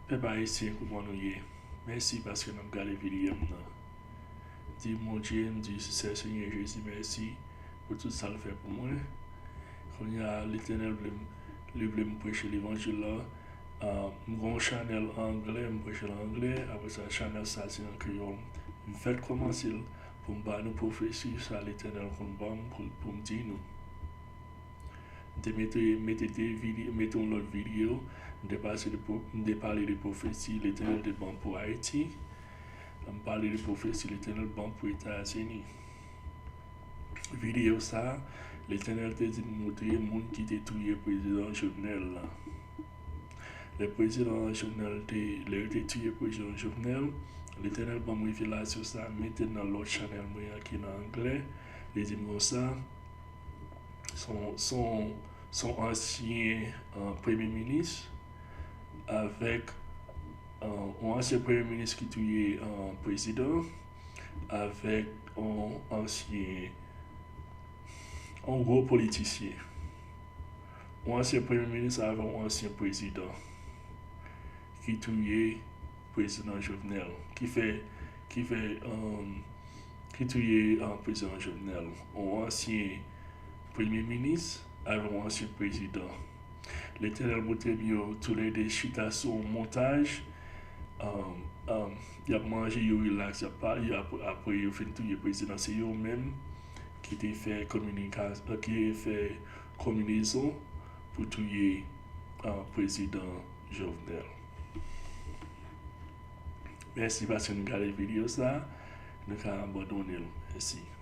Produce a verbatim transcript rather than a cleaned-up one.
Pèp ayisyen, kouman nou ye? Mèsi paske n ap gade videyo m nan. Di Bondye, m di Sè Senyè Jezi mèsi pou tout sa l fè pou mwen. Kounye a, Letènèl vle m, li vle m preche levanjil la. Ah, m gen yon chanèl anglè, m preche l an anglè. Apre sa, chanèl sa se an kreyòl. M fèk kòmanse l pou m ba nou pwofesi sa Letènèl konn ban m pou, pou m di nou. M te mete, mete de vide-, mete yon lòt videyo. M te pase de pwo-, m te pale de pwofesi Letènèl te ban pou Ayiti. M pale de pwofesi Letènèl ban pou Etazini. Videyo sa, Letènèl te di m montre moun ki te touye prezidan Jovenel la. Lè prezidan Jovenel te, lè yo te touye prezidan Jovenel, Letènèl ban m revelasyon sa, mete nan lòt chanèl mwen an ki nan anglè. Li di m konsa, se yon, se yon, se yon ansyen, euh, premye minis avèk, euh, yon ansyen premye minis ki touye, euh, prezidan avèk yon ansyen, yon gwo politisyen. Yon ansyen premye minis avèk yon ansyen prezidan ki touye prezidan Jovenel, ki fè, ki fè, um, ki touye, uh, prezidan Jovenel, yon ansyen premye minis avèk yon ansyen prezidan. Letènèl montre m yo toulède chita sou yon montaj. Um, um, y ap manje, yo rilaks, y ap pale, y ap, apre yo fin touye prezidan, se yo menm ki te fè kominika-, ki te fè konbinezon pou touye, uh, prezidan Jovenel. Mèsi paske nou gade videyo sa. Nou ka abandone l. Mèsi.